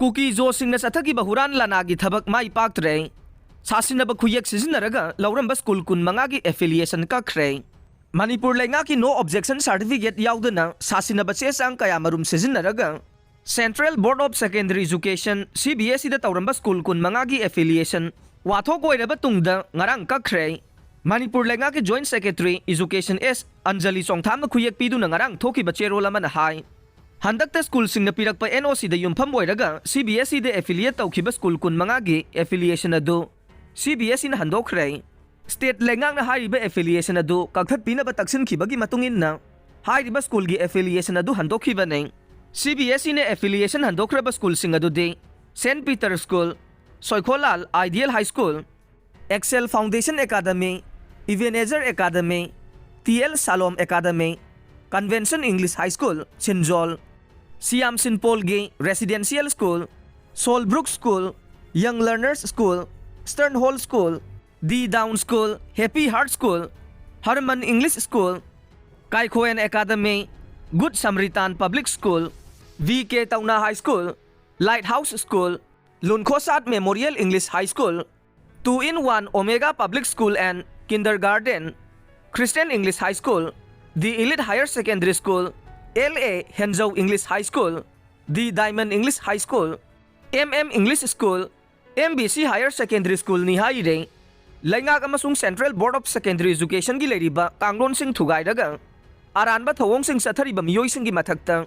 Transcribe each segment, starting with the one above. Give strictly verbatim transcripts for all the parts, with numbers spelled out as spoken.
ꯀꯨꯀꯤ ꯖꯣꯁꯤꯡꯅ ꯆꯠꯊꯈꯤꯕ ꯍꯨꯔꯥꯟ ꯂꯥꯅꯥꯒꯤ ꯊꯕꯛ ꯃꯥꯏ ꯄꯥꯛꯇ꯭ꯔꯦ꯫ ꯁꯥꯁꯤꯟꯅꯕ ꯈꯨꯌꯦꯛ ꯁꯤꯖꯤꯟꯅꯔꯒ ꯂꯧꯔꯝꯕ ꯁ꯭ꯀꯨꯜ ꯀꯨꯟ ꯃꯉꯥꯒꯤ affiliation ꯀꯛꯈ꯭ꯔꯦ꯫ ꯃꯅꯤꯄꯨꯔ ꯂꯩꯉꯥꯛꯀꯤ no objection certificate ꯌꯥꯎꯗꯅ ꯁꯥꯁꯤꯟꯅꯕ ꯆꯦ ꯆꯥꯡ ꯀꯌꯥ ꯃꯔꯨꯝ ꯁꯤꯖꯤꯟꯅꯔꯒ Central Board of Secondary Education, C B S E ꯗ ꯇꯧꯔꯝꯕ ꯁ꯭ꯀꯨꯜ ꯀꯨꯟ ꯃꯉꯥꯒꯤ affiliation ꯋꯥꯊꯣꯛ ꯑꯣꯏꯔꯕ ꯇꯨꯡꯗ ꯉꯔꯥꯡ ꯀꯛꯈ꯭ꯔꯦ꯫ ꯃꯅꯤꯄꯨꯔ ꯂꯩꯉꯥꯛꯀꯤ Joint Secretary Education S Anjali ꯆꯣꯡꯊꯥꯝꯅ ꯈꯨꯌꯦꯛ ꯄꯤꯗꯨꯅ ꯉꯔꯥꯡ ꯊꯣꯛꯈꯤꯕ ꯆꯦꯔꯣꯜ ꯑꯃꯅ ꯍꯥꯏ, ꯍꯟꯗꯛꯇ ꯁ꯭ꯀꯨꯜꯁꯤꯡꯅ ꯄꯤꯔꯛꯄ N O C ꯗ ꯌꯨꯝꯐꯝ ꯑꯣꯏꯔꯒ C B S E ꯗ affiliate ꯇꯧꯈꯤꯕ ꯁ꯭ꯀꯨꯜ ꯀꯨꯟ ꯃꯉꯥꯒꯤ affiliation ꯑꯗꯨ C B S E ꯅ ꯍꯟꯗꯣꯛꯈ꯭ꯔꯦ꯫ State ꯂꯩꯉꯥꯛꯅ ꯍꯥꯏꯔꯤꯕ affiliation ꯑꯗꯨ ꯀꯛꯊꯠꯄꯤꯅꯕ ꯇꯛꯁꯤꯟꯈꯤꯕꯒꯤ ꯃꯇꯨꯡ ꯏꯟꯅ, ꯍꯥꯏꯔꯤꯕ ꯁ꯭ꯀꯨꯜꯒꯤ affiliation ꯑꯗꯨ ꯍꯟꯗꯣꯛꯈꯤꯕꯅꯤ꯫ C B S E ꯅ affiliation ꯍꯟꯗꯣꯛꯈ꯭ꯔꯕ ꯁ꯭ꯀꯨꯜꯁꯤꯡ ꯑꯗꯨꯗꯤ Saint Peter School, ꯁꯣꯏꯈꯣꯂꯥꯜ Ideal High School, Excel Foundation Academy, Ebenezer Academy, T L Shalom Academy, Convention English High School, Sinjol, Siyam ꯁꯤꯟꯄꯣꯜꯒꯤ Residential School, Solbrook School, Young Learners School, Stern Hall School, D Down School, Happy Heart School, Harman English School, Kaikhoen Academy, Good Samaritan Public School, V K Tauna High School, Lighthouse School, Lunkhosat Memorial English High School, Two in One Omega Public School and Kindergarten, Christian English High School, The Elite Higher Secondary School, L A Henzhou English High School, The Diamond English High School, M M English School, M B C Higher Secondary School ꯅꯤ ꯍꯥꯏꯔꯦ꯫ ꯂꯩꯉꯥꯛ ꯑꯃꯁꯨꯡ Central Board of Secondary Education ꯒꯤ ꯂꯩꯔꯤꯕ ꯀꯥꯡꯂꯣꯟꯁꯤꯡ ꯊꯨꯒꯥꯏꯔꯒ ꯑꯔꯥꯟꯕ ꯊꯧꯑꯣꯡꯁꯤꯡ ꯆꯠꯊꯔꯤꯕ ꯃꯤꯑꯣꯏꯁꯤꯡꯒꯤ ꯃꯊꯛꯇ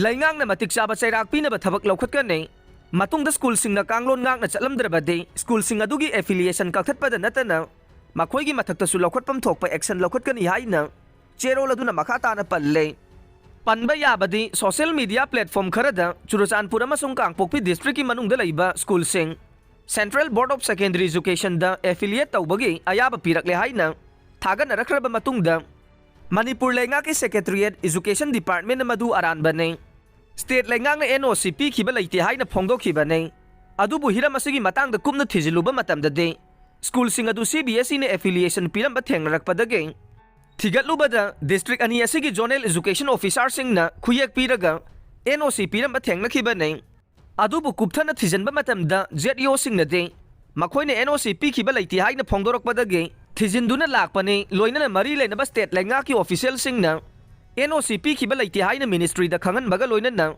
ꯂꯩꯉꯥꯛꯅ ꯃꯇꯤꯛ ꯆꯥꯕ ꯆꯩꯔꯥꯛ ꯄꯤꯅꯕ ꯊꯕꯛ ꯂꯧꯈꯠꯀꯅꯤ꯫ ꯃꯇꯨꯡꯗ ꯁ꯭ꯀꯨꯜꯁꯤꯡꯅ ꯀꯥꯡꯂꯣꯟ ꯉꯥꯛꯅ ꯆꯠꯂꯝꯗ꯭ꯔꯕꯗꯤ ꯁ꯭ꯀꯨꯜꯁꯤꯡ ꯑꯗꯨꯒꯤ affiliation ꯀꯛꯊꯠꯄꯗ ꯅꯠꯇꯅ ꯃꯈꯣꯏꯒꯤ ꯃꯊꯛꯇꯁꯨ ꯂꯧꯈꯠꯐꯝ ꯊꯣꯛꯄ action ꯂꯧꯈꯠꯀꯅꯤ ꯍꯥꯏꯅ ꯆꯦꯔꯣꯜ ꯑꯗꯨꯅ ꯃꯈꯥ ꯇꯥꯅ ꯄꯜꯂꯦ꯫ ꯄꯟꯕ ꯌꯥꯕꯗꯤ social media platform ꯈꯔꯗ ꯆꯨꯔꯆꯥꯟꯄꯨꯔ ꯑꯃꯁꯨꯡ ꯀꯥꯡꯄꯣꯛꯄꯤ district ꯀꯤ ꯃꯅꯨꯡꯗ ꯂꯩꯕ ꯁ꯭ꯀꯨꯜꯁꯤꯡ Central Board of Secondary Education the affiliate ꯇꯧꯕꯒꯤ ꯑꯌꯥꯕ ꯄꯤꯔꯛꯂꯦ ꯍꯥꯏꯅ ꯊꯥꯒꯠꯅꯔꯛꯈ꯭ꯔꯕ ꯃꯇꯨꯡꯗ, ꯃꯅꯤꯄꯨꯔ ꯂꯩꯉꯥꯛꯀꯤ Secretariat Education Department ꯅ ꯃꯗꯨ ꯑꯔꯥꯟꯕꯅꯤ꯫ State ꯂꯩꯉꯥꯛꯅ N O C ꯄꯤꯈꯤꯕ ꯂꯩꯇꯦ ꯍꯥꯏꯅ ꯐꯣꯡꯗꯣꯛꯈꯤꯕꯅꯤ꯫ ꯑꯗꯨꯕꯨ ꯍꯤꯔꯝ ꯑꯁꯤꯒꯤ ꯃꯇꯥꯡꯗ ꯀꯨꯞꯅ ꯊꯤꯖꯤꯜꯂꯨꯕ ꯃꯇꯝꯗꯗꯤ, ꯁ꯭ꯀꯨꯜꯁꯤꯡ ꯑꯗꯨ C B S E ꯅ affiliation ꯄꯤꯔꯝꯕ ꯊꯦꯡꯅꯔꯛꯄꯗꯒꯤ ꯊꯤꯒꯠꯂꯨꯕꯗ, district ꯑꯅꯤ ꯑꯁꯤꯒꯤ zonal education officer ꯁꯤꯡꯅ ꯈꯨꯌꯦꯛ ꯄꯤꯔꯒ N O C ꯄꯤꯔꯝꯕ ꯊꯦꯡꯅꯈꯤꯕꯅꯤ꯫ ꯑꯗꯨꯕꯨ ꯀꯨꯞꯊꯅ ꯊꯤꯖꯤꯟꯕ ꯃꯇꯝꯗ ꯖꯦꯠ ꯏ ꯑꯣꯁꯤꯡꯅꯗꯤ ꯃꯈꯣꯏꯅ ꯑꯦꯟ ꯑꯣ ꯁꯤ ꯄꯤꯈꯤꯕ ꯂꯩꯇꯦ ꯍꯥꯏꯅ ꯐꯣꯡꯗꯣꯔꯛꯄꯗꯒꯤ ꯊꯤꯖꯤꯟꯗꯨꯅ ꯂꯥꯛꯄꯅꯤ, ꯂꯣꯏꯅꯅ ꯃꯔꯤ ꯂꯩꯅꯕ ꯁ꯭ꯇꯦꯠ ꯂꯩꯉꯥꯛꯀꯤ ꯑꯣꯐꯤꯁꯤꯌꯦꯜꯁꯤꯡꯅ ꯑꯦꯟ ꯑꯣ ꯁꯤ ꯄꯤꯈꯤꯕ ꯂꯩꯇꯦ ꯍꯥꯏꯅ ꯃꯤꯅꯤꯁꯇ꯭ꯔꯤꯗ ꯈꯪꯍꯟꯕꯒ ꯂꯣꯏꯅꯅ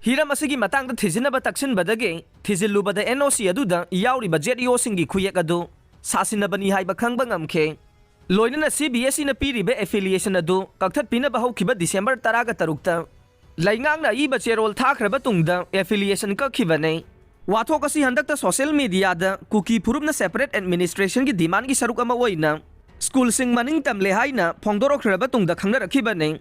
ꯍꯤꯔꯝ ꯑꯁꯤꯒꯤ ꯃꯇꯥꯡꯗ ꯊꯤꯖꯤꯟꯅꯕ ꯇꯛꯁꯤꯟꯕꯗꯒꯤ ꯊꯤꯖꯤꯜꯂꯨꯕꯗ ꯑꯦꯟ ꯑꯣ ꯁꯤ ꯑꯗꯨꯗ ꯌꯥꯎꯔꯤꯕ ꯖꯦꯠ ꯏ ꯑꯣꯁꯤꯡꯒꯤ ꯈꯨꯌꯦꯛ ꯑꯗꯨ ꯁꯥꯁꯤꯟꯅꯕꯅꯤ ꯍꯥꯏꯕ ꯈꯪꯕ ꯉꯝꯈꯤ꯫ ꯂꯣꯏꯅꯅ ꯁꯤ ꯕꯤ ꯑꯦꯁ ꯏꯅ ꯄꯤꯔꯤꯕ ꯑꯦꯐꯤꯂꯤꯌꯦꯁꯟ ꯑꯗꯨ ꯀꯛꯊꯠꯄꯤꯅꯕ ꯍꯧꯈꯤꯕ ꯗꯤꯁꯦꯝꯕꯔ ꯇꯔꯥꯒ ꯇꯔꯨꯛꯇ ꯂꯩꯉꯥꯛꯅ ꯑꯏꯕ ꯆꯦꯔꯣꯜ ꯊꯥꯈ꯭ꯔꯕ ꯇꯨꯡꯗ ꯑꯦꯐꯤꯂꯤꯌꯦꯁꯟ ꯀꯛꯈꯤꯕꯅꯤ꯫ ꯋꯥꯊꯣꯛ ꯑꯁꯤ ꯍꯟꯗꯛꯇ ꯁꯣꯁꯤꯌꯦꯜ ꯃꯤꯗꯤꯌꯥꯗ ꯀꯨꯀꯤ ꯐꯨꯔꯨꯞꯅ ꯁꯦꯄꯔꯦꯠ ꯑꯦꯗꯃꯤꯅꯤꯁꯇ꯭ꯔꯦꯁꯟꯒꯤ ꯗꯤꯃꯥꯟꯒꯤ ꯁꯔꯨꯛ ꯑꯃ ꯑꯣꯏꯅ ꯁ꯭ꯀꯨꯜꯁꯤꯡ ꯃꯅꯤꯡ ꯇꯝꯂꯦ ꯍꯥꯏꯅ ꯐꯣꯡꯗꯣꯔꯛꯈ꯭ꯔꯕ ꯇꯨꯡꯗ ꯈꯪꯅꯔꯛꯈꯤꯕꯅꯤ꯫